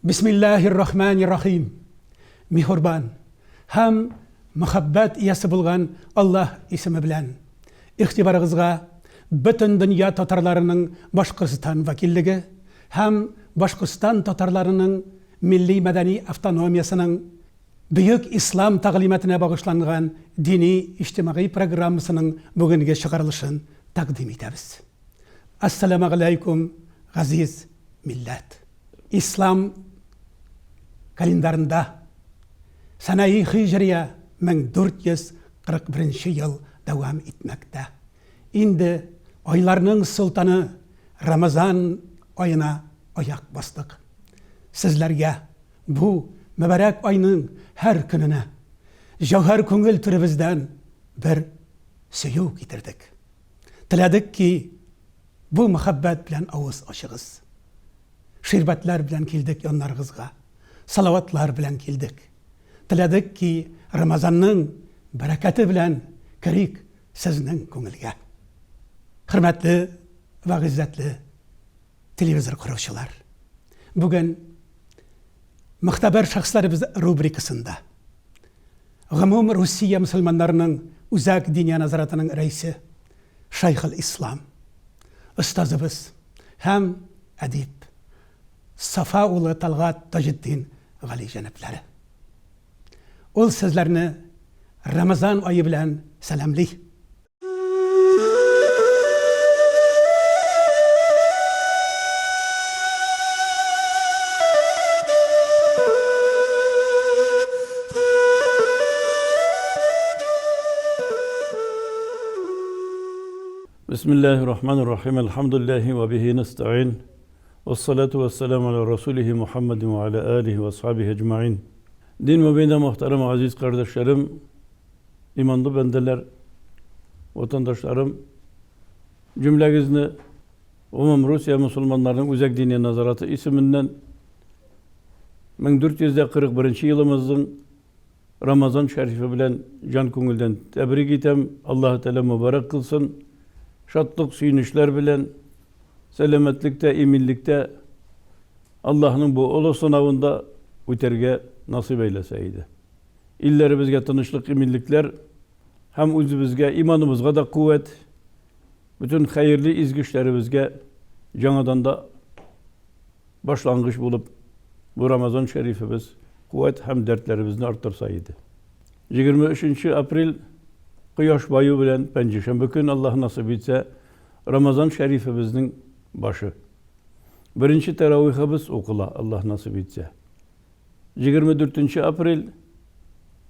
Бисмиллаһир рахманир рахим. Миһурбан һәм мәхәббәт иясе булган Аллаһ исеме белән. Игътибарыгызга бөтен дөнья татарларының Башкортстан вәкиллеге һәм Башкортстан татарларының милли-мәдәни автономиясенең Бөек Ислам тәгълиматына багышланган дини-иҗтимагый программасының бүгенге чыгарылышын тәкъдим итәбез. Әссәламәгаләйкүм, газиз милләт! Ислам календарында сәнәи һиҗрия 1441 ел дәвам итмәктә. Инде айларның солтаны Рамазан аена аяк бастык. Сезләргә бу мөбарәк айның һәр көненә җәүһәр күңел түребездән бер сөю китердек. Теләдек ки, бу мәхәббәт белән авыз ачыгыз. Ширбәтләр белән килдек яннарыгызга, салаватлар белән килдек. Теләдек ки, Рамазанның бәрәкәте белән керик сезнең күңелгә. Хөрмәтле вә гыйззәтле телевизор караучылар! Бүген Мөхтәбәр шәхесләребез рубрикасында Гомум Русия мөселманнарының Үзәк Диния нәзаратының рәисе Шәйхел-Ислам, остазыбыз һәм әдип Сафа улы Талгат Таҗетдин галиҗәнаплары. Ул сезләрне Рамазан ае белән сәламли. Бисмиллахи рахмани рахим. Альхамдулиллахи ва бихи настаин. Вассалату вассаламу аля расулихи Мухаммадин ва аля алихи ва асхабихи әҗмаин. Дин мөбинде мөхтәрәм азиз кардәшләрем, иманлы бәндәләр, ватандашларым, җөмләгезне гомум Русия мусульманнарының үзәк диния назараты исеменнән 1441 елымызның Рамазан шәрифе белән җан күңелдән тәбрик итәм. Аллаһы Тәгалә мөбарәк кылсын. Шатлык, сөенечләр белән, сәламәтлектә, иминлектә Аллаһның бу олы сынавында үтәргә насыйп әйләсә иде. Илләребезгә тынычлык, иминлекләр һәм үзебезгә, иманыбызга да куәт, бөтен хәерле изге эшләребезгә яңадан да башлангыч булып бу Рамазан шәрифебез куәт һәм дәртләребезне арттырса иде. 23 апрель кояш баю белән пәнҗешәмбе көн Аллаһ насыйп итсә, Рамазан шәрифебезнең башы. Беренче тәравихыбыз укыла, Аллаһ насыйп итсә. 24 апрель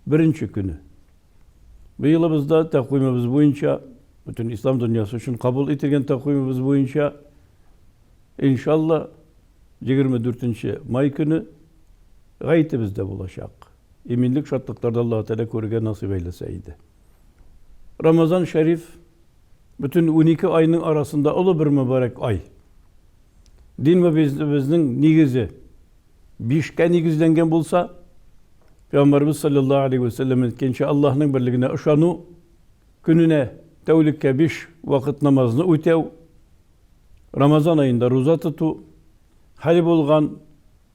беренче көне. Быелыбызда тәкъвимебез буенча, бөтен ислам дөньясы өчен кабул ителгән тәкъвимебез буенча, иншалла, 24 май көне гаетебез дә булачак. Иминлек, шатлыкларда Аллаһ Тәгалә күрергә насыйп әйләсә иде. Рамазан шәриф бөтен 12 айның арасында олы бер мөбарәк ай. Дин безнең нигезе бишкә нигезләнгән булса, Пәйгамбәрбез саллаллаһу алейхи ва сәлләм әйткәнчә, Аллаһның берлегенә ышану, көненә тәүлеккә биш вакыт намазны үтәү, Рамазан аенда руза тоту, хәле булган,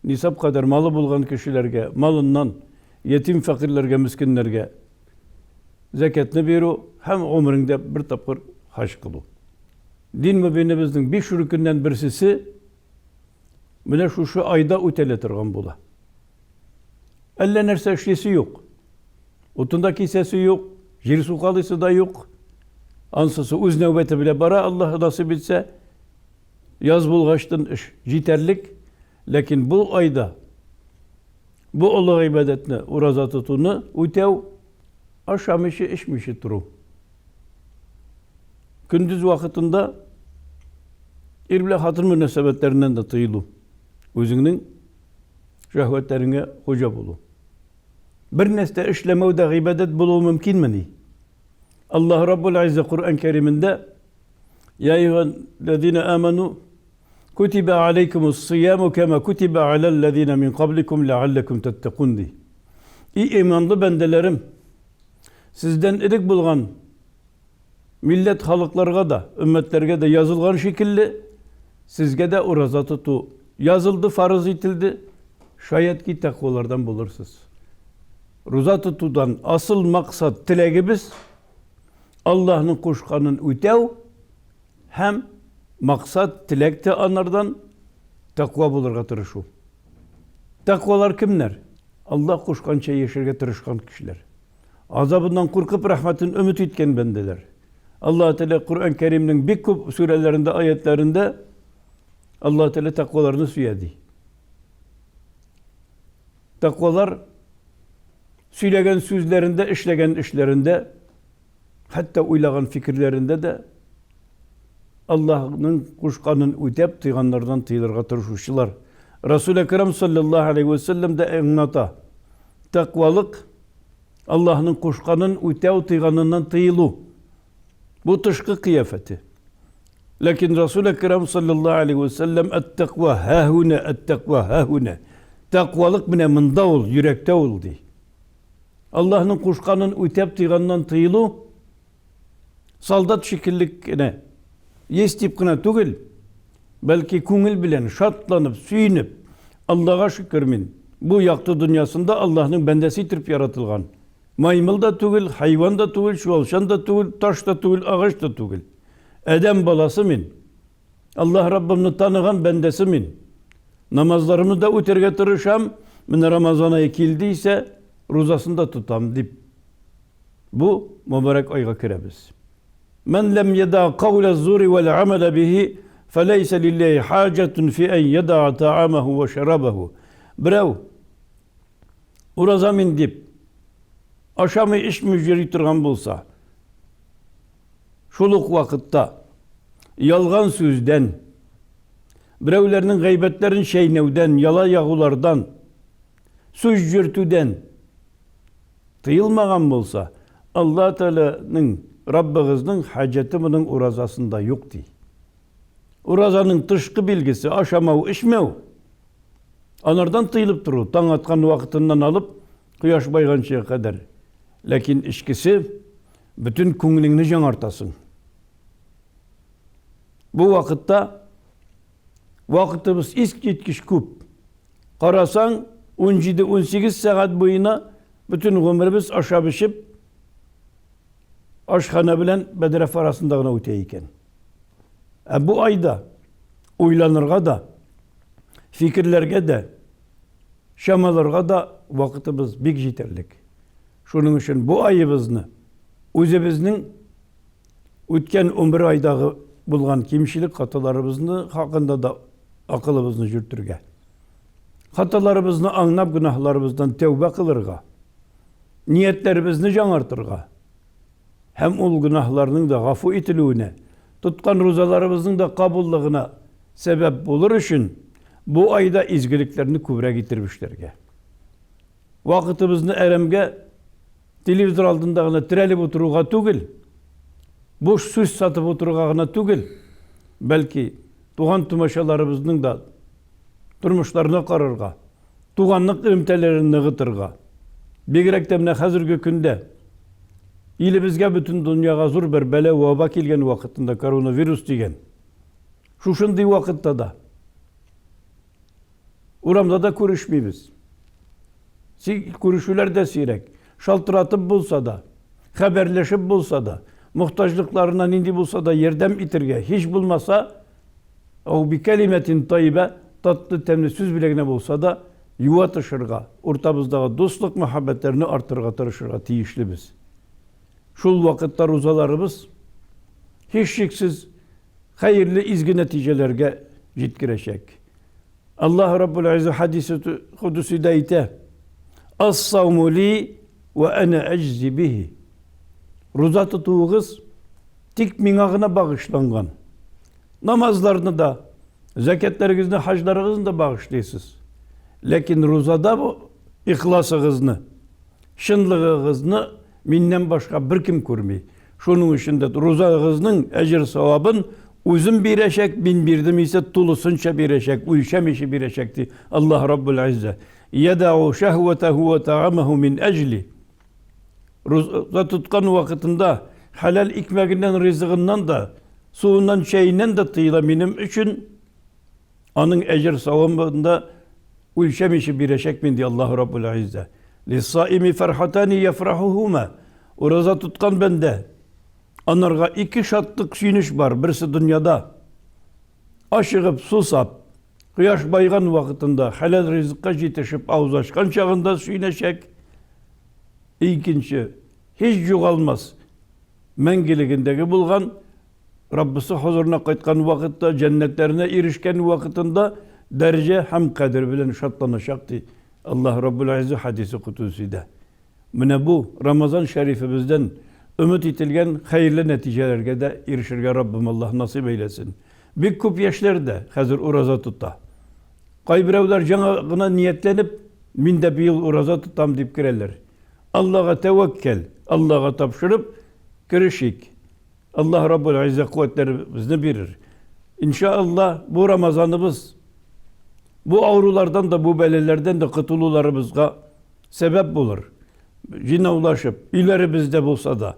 нисаб кадәр малы булган кешеләргә, малыннан ятим фәкыйрьләргә, мескеннәргә зәкятны бирү һәм гомереңдә бер тапкыр хаҗ кылу. Дин мөбинебезнең биш рөкеннән берсесе менә шушы айда үтәлә торган була. Әллә нәрсә эшлисе юк. Утын да кисәсе юк, җир сукалыйсы да юк. Ансысы үз нәүбәте белән бара, Аллаһ насыйп итсә. Яз булгачтын эш җитәрлек, ләкин бу айда бу олы гыйбадәтне, ураза тотуны үтәү, ашамыйча, эчмичә тору. Көндез вакытында ир белән хатын мөнәсәбәтләреннән дә тыелу. Үзеңнең шәһвәтләреңә хуҗа булу. Бер нәрсә эшләмәү дә гыйбадәт булуы мөмкинмени? Аллаһ Раббул Иззә Коръән Кәримендә Я әйюһәлләзина аману кутиба алейкумус сияму кама кутиба аләлләзина мин кабликум ләалләкум таттакун ди. И иманлы бәндәләрем, сездән элек булган милләт халыкларга да, өммәтләргә дә язылган шикелле, сезгә дә ураза тоту язылды, фарыз ителде. Шаять ки тәкъвалардан булырсыз. Руза тотудан асыл максат, теләгебез Аллаһның кушканын үтәү һәм максат, теләк тә анардан тәкъва булырга тырышу. Тәкъвалар кемнәр? Аллаһ кушканча яшәргә тырышкан кешеләр. Азабыннан куркып, рәхмәтен өмет иткән бәндәләр. Аллаһ Тәгалә Коръән Кәримнең бик күп сүрәләрендә, аятларында Аллаһ Тәгалә тәкъваларны сөя ди. Тәкъвалар сөйләгән сүзләрендә, эшләгән эшләрендә, хәтта уйлаган фикерләрендә дә Аллаһның кушканын үтәп, тыйганнардан тыелырга тырышучылар. Расул Әкрам саллаллаһу алейхи ва саллям да аңлата. Тәкъвалык Аллаһның кушканын үтәү, тыйганыннан тыелу. Бу тышкы кыяфәте. Ләкин Расул Әкрам саллаллаһу алейхи ва саллям әт-тәкъва һәһүнә, әт-тәкъва һәһүнә. Тәкъвалык менә монда ул, йөрәктә ул ди. Аллаһның кушканын үтәп тыйганнан тыелу солдат шикелле генә есть дип кенә түгел, бәлки күңел белән шатланып, сөенеп, Аллага шөкер мин бу якты дөньясында Аллаһның бәндәсе итеп яратылган. Маймыл да түгел, хайван да түгел, чуалчан да түгел, таш та түгел, агач та түгел. Адәм баласы мин. Аллаһ Раббымны таныган бәндәсе мин. Намазларымны да үтәргә тырышам. Менә Рамазан ае килде исә, рузасын да тотам дип. Бу мөбарәк айга керәбез. Мән ләм яда кауля зури вәл амәлә бихи, фәләйсә лилләһи хаҗәтун фи ән яда таамаху ва шарабаху. Берәү ураза мин дип ашамый эчми йөри торган булса, шул ук вакытта ялган сүздән, берәүләрнең гайбәтләрен чәйнәүдән, яла ягулардан, сүз йөртүдән тыелмаган булса, Алла Тәгаләнең, Раббыгызның хаҗәте моның уразасында юк ди. Уразаның тышкы билгесе ашамау, эчмәү. Анардан тыелып тору, таң аткан вакытыннан алып, кояш байганчыга кадәр. Ләкин эчкесе, бөтен күңелеңне жаңартасың. Бу вакытта вакытыбыз искиткеч күп. Карасаң, 17-18 сәгать буена бөтен гомеребез ашап-эчеп, ашхана белән бәдрәф арасында гына үтә икән. Ә бу айда уйланырга да, фикерләргә дә, чамаларга да вакытыбыз бик җитәрлек. Шуның өчен бу аебызны үзебезнең үткән 11 айдагы булган кимчелек хаталарыбызны хакында да акылыбызны йөртергә. Хаталарыбызны аңлап гөнаһларыбыздан тәүбә кылырга, ниятләребезне жаңартырга һәм ул гөнаһларның да гафу ителүенә, тоткан рузаларыбызның да кабуллыгына сәбәп булыр өчен бу айда изгелекләрне күбрәк иттереп эшләргә. Вакытыбызны әрәмгә телевизор алдында гына терәлеп утыруга түгел, буш сүз сатып утыруга гына түгел, бәлки туган тумачаларыбызның да тормышларына карарга, туганлык элемтәләрен ныгытырга. Бигрәк тә менә хәзерге көндә илебезгә бөтен дөньяга зур бер бәла ваба килгән вакытында коронавирус дигән. Шушындый вакытта да урамда да күрешмибез. Күрешүләр дә сирәк. Шалтыратып булса да, хәбәрләшеп булса да, мохтаҗлыкларына нинди булса да ярдәм итергә, һич булмаса, Ау бикәлимәтин тайибә, татлы тәмле сүз белән генә булса да, юатышырга, уртабыздагы дуслык мәхәббәтләрне арттырырга тырышырга тиешлебез. Шул вакытта рузаларыбыз һичшиксез хәерле изге нәтиҗәләргә җиткерәчәк. Аллаһ Раббул Иззә хадисе кудусида әйтә: Ас-сауму ли ва ана аҗзи бихи. Руза тотуыгыз тик миңа гына багышланган. Намазларны да, зәкятләрегезне, хаҗларыгызны да багышлыйсыз. Ләкин рузада бу ихласыгызны, чынлыгыгызны миннән башка беркем күрми. Шуның өчен дә рузагызның әҗер савабын үзем бирәчәк, мин бирдем исә тулысынча бирәчәк, үлчәмичә бирәчәк ди Аллаһ Раббул Иззә. Ядау шәһвәтәһу ва таамаху мин әҗли. Руза тоткан вакытында хәләл икмәгеннән, ризыгыннан да, суыннан, чәеннән дә тыела минем өчен. Аның әҗер савабында Үлчәмичә бирәчәкмен, ди Аллаһу Раббул Гыйззә. Лиссаими фәрхатани яфрахухума. Ураза тоткан бәндә. Анарга ике шатлык сөенеч бар, берсе дөньяда. Ашыгып, сусап, кояш байган вакытында хәләл ризыкка җитешеп авыз ачкан чагында сөенәчәк. Икенче, һич югалмас, мәңгелегендәге булган Раббысы хозурына кайткан вакытта, җәннәтләренә ирешкән вакытында дәрәҗә һәм кадер белән шатланачак, ди Аллаһ Раббул Гыйззә хәдисе кудсида. Менә бу Рамазан шәрифебездән өмет ителгән хәерле нәтиҗәләргә дә ирешергә Раббым Аллаһ насыйп әйләсен. Бик күп яшьләр дә хәзер ураза тота. Кайберәүләр яңа гына ниятләнеп, мин дә быел ураза тотам дип керәләр. Аллага тәвәккәл, Аллага тапшырып керешик. Аллаһ Раббул Гыйззә куәтләребезне бирер. Иншаалла, бу Рамазаныбыз бу авырулардан да, бу бәлаләрдән дә котылуларыбызга сәбәп булыр. Җыйнаулашып, өйләребездә булса да,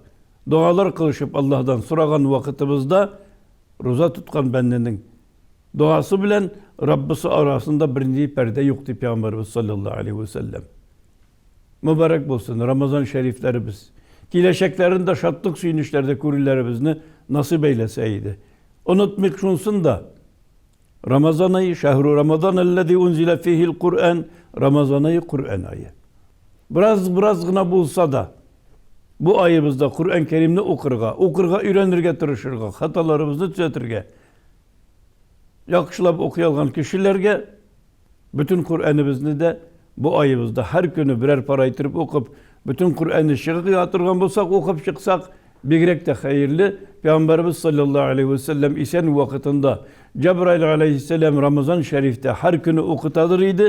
догалар кылышып Аллаһдан сораган вакытыбызда руза тоткан бәндәнең догасы белән Раббысы арасында бернинди пәрдә юк дип пәйгамбәребез саллаллаһу алейхи ва сәлләм. Мөбарәк булсын Рамазан шәрифләребез. Киләчәкләрен дә шатлык сөенечләрдә күрүләребезне насыйп әйләсә иде. Онытмыйк шунсын да. Рамазан ае, шәһру Рамазан аллази унзила фихил Куръан, Рамазан ае Куръан ае. Бераз бераз гына булса да, бу аебызда Куръан Кәримне укырга, укырга өйрәнергә тырышырга, хаталарыбызны төзәтергә, яхшылап укый алган кешеләргә Бөтен Коръәнебезне дә бу аебызда һәр көне берәр пара иттереп укып, бөтен Коръәнне чыгып торган булсак, укып чыксак, бигрәк тә хәерле. Пәйгамбәребез саллаллаһу алейһи ва сәлләм исән вакытында Җабраил алейһиссәлам Рамазан шәрифтә һәр көне укытадыр иде.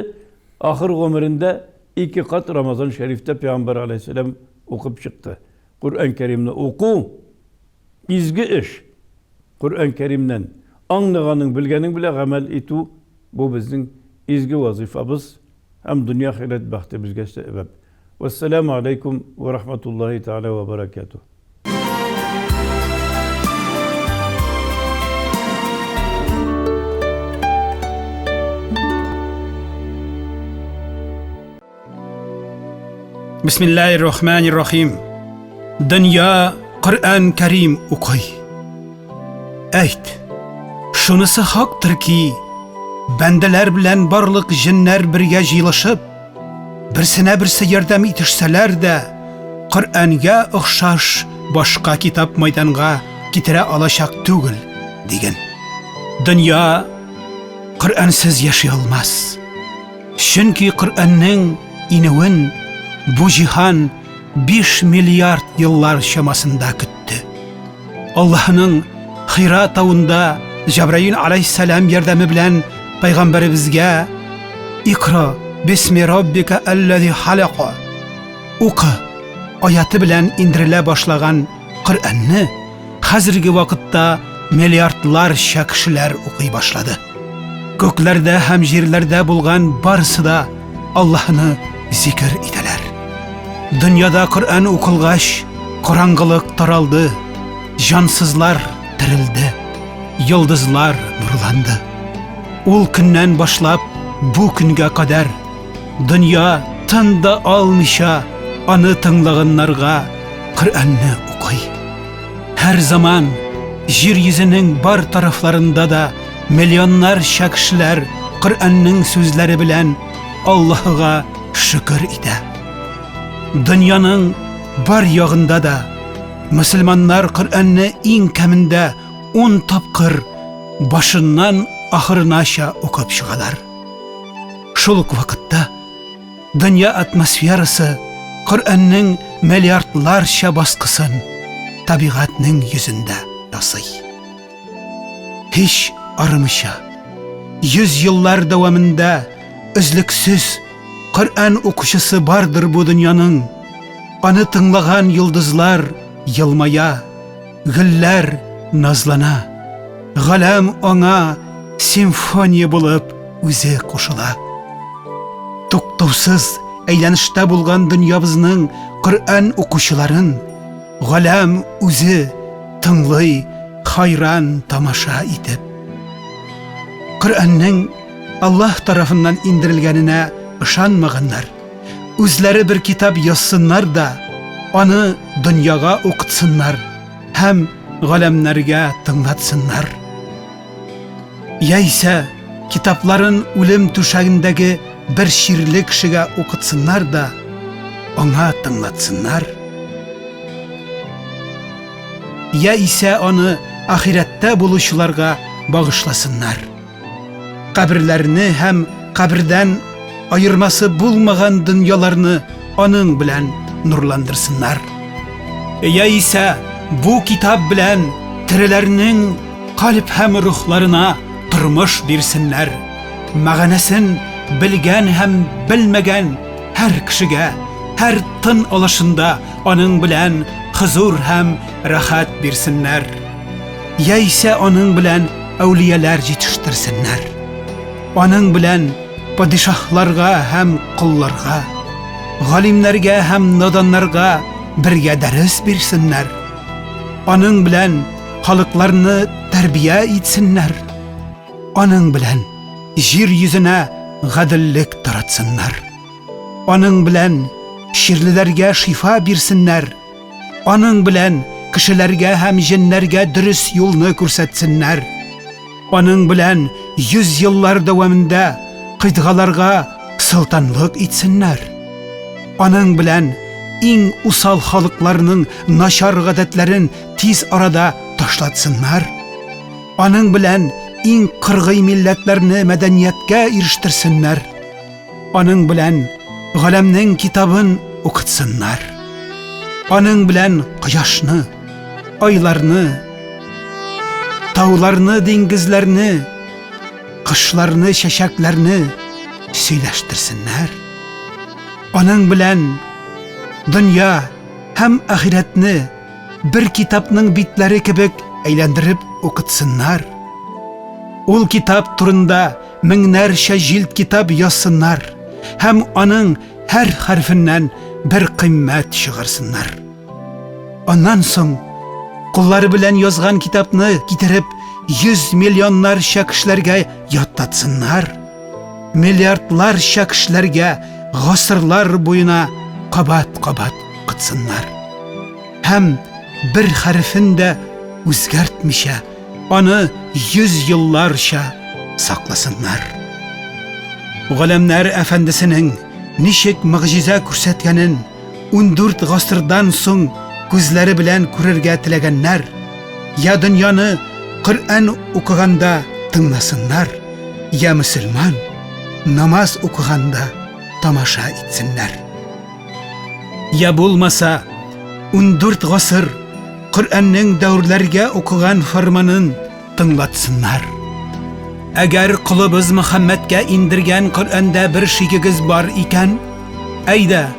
Ахыр гомерендә ике кат Рамазан шәрифтә Пәйгамбәр алейһиссәлам укып чыкты. Коръән Кәримне уку изге эш. Коръән Кәримнән аңлаганың, белгәнең белән гамәл итү бу безнең изге вазифабыз һәм дөнья ахирәт бәхтебезгә сәбәп. Вәссәламу алейкум ва рахматуллахи тааля ва баракатуһ. Бисмиллаһир-рахманир-рахим. Дөнья Коръән Кәрим укый. Әйт, шунысы хактыр ки, бәндәләр белән барлык җеннәр бергә җыелышып, берсенә берсе ярдәм итешсәләр дә, Коръәнгә охшаш башка китап майданга китерә алачак түгел, диген. Дөнья Коръәнсез яши алмас. Чөнки Коръәннең инүен бу җиһан 5 миллиард еллар чамасында көтте. Аллаһының Хира тавында Җабраил алейһиссәлам ярдәме белән пәйгамбәребезгә Икра бисми раббика аллази халака Укы аяты белән индерелә башлаган Коръәнне хәзерге вакытта миллиардларча кешеләр укый башлады. Күкләрдә һәм җирләрдә булган барысы да Аллаһны зикер итәләр. Дөньяда Коръән укылгач, караңгылык таралды, җансызлар терелде, йолдызлар нурланды. Ул көннән башлап бу көнгә кадәр дөнья тын да алмыйча аны тыңлаганнарга Коръәнне укый. Һәр заман җир йөзенең бар тарафларында да миллионнарча кешеләр Коръәннең сүзләре белән Аллаһыга шөкер итә. Дөньяның бар ягында да мөселманнар Коръәнне иң кәмендә 10 тапкыр башыннан ахырынача укып чыгалар. Шул ук вакытта дөнья атмосферасы Коръәннең миллиардларча баскысын табигатьнең йөзендә ясый. Һич арымыйча, йөз еллар дәвамында өзлексез Коръән укучысы бардыр бу дөньяның. Аны тыңлаган йолдызлар елмая, гөлләр назлана. Галәм аңа симфония булып үзе кушыла. Туктаусыз әйләнештә булган дөньябызның Коръән укучыларын галәм үзе тыңлый, хайран тамаша итеп. Коръәннең Аллаһ тарафыннан индерелгәненә ышанмаганнар, үзләре бер китап язсыннар да, аны дөньяга укытсыннар һәм галәмнәргә тыңлатсыннар. Яисә китапларын үлем түшәгендәге бер чирле кешегә укытсыннар да, аңа тыңлатсыннар. Яисә аны ахирәттә булучыларга багышласыннар. Каберләрне һәм кабердән аермасы булмаган дөньяларны аның белән нурландырсыннар. Яисә бу китап белән тереләрнең кальб һәм рухларына тормыш бирсеннәр. Мәгънәсен белгән һәм белмәгән һәр кешегә, һәр тын алышында аның белән хозур һәм рәхәт бирсеннәр. Яисә аның белән әүлияләр җитештерсеннәр. Аның белән падишаһларга һәм колларга, галимнәргә һәм наданнарга бергә дәрес бирсеннәр. Аның белән халыкларны тәрбия итсеннәр. Аның белән җир йөзенә гаделлек таратсыннар. Аның белән чирлеләргә шифа бирсеннәр. Аның белән кешеләргә һәм җеннәргә дөрес юлны күрсәтсеннәр. Аның белән 100 еллар дәвамында кыйтгаларга солтанлык итсеннәр. Аның белән иң усал халыкларның начар гадәтләрен тиз арада ташлатсыннар. Аның белән иң кыргый милләтләрне мәдәнияткә ирештерсеннәр. Аның белән галәмнең китабын укытсыннар. Аның белән кояшны, айларны, тауларны, диңгезләрне, кышларны, чәчәкләрне сөйләштерсеннәр. Аның белән дөнья һәм ахирәтне бер китапның битләре кебек әйләндереп укытсыннар. Ул китап турында меңнәрчә җилд китап язсыннар һәм аның һәр хәрефеннән бер кыйммәт чыгарсыннар. Аннан соң куллары белән язган китапны китереп, йөз миллионнарча кешеләргә ятлатсыннар. Миллиардларча кешеләргә гасырлар буена кабат-кабат укытсыннар. Һәм бер хәрефен дә үзгәртмичә, аны йөз елларча сакласыннар. Галәмнәр әфәндесенең ничек могҗиза күрсәткәнен 14 гасырдан соң күзләре белән күрергә теләгәннәр, я дөньяны Коръән укыганда тыңласыннар, я мөселман намаз укыганда тамаша итсеннәр. Я булмаса, 14 гасыр Коръәннең дәверләргә укыган фарманын тыңлатсыннар. Әгәр колыбыз Мөхәммәдкә индергән Коръәндә бер шигегез бар икән, әйдә,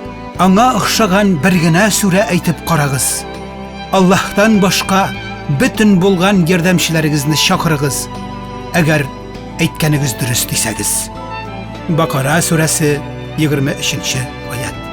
аңа охшаган бер генә сүрә әйтеп карагыз. Аллаһтан башка бөтен булган ярдәмчеләрегезне чакырыгыз. Әгәр әйткәнегез дөрес дисәгез. Бакара сүрәсе 23 аят.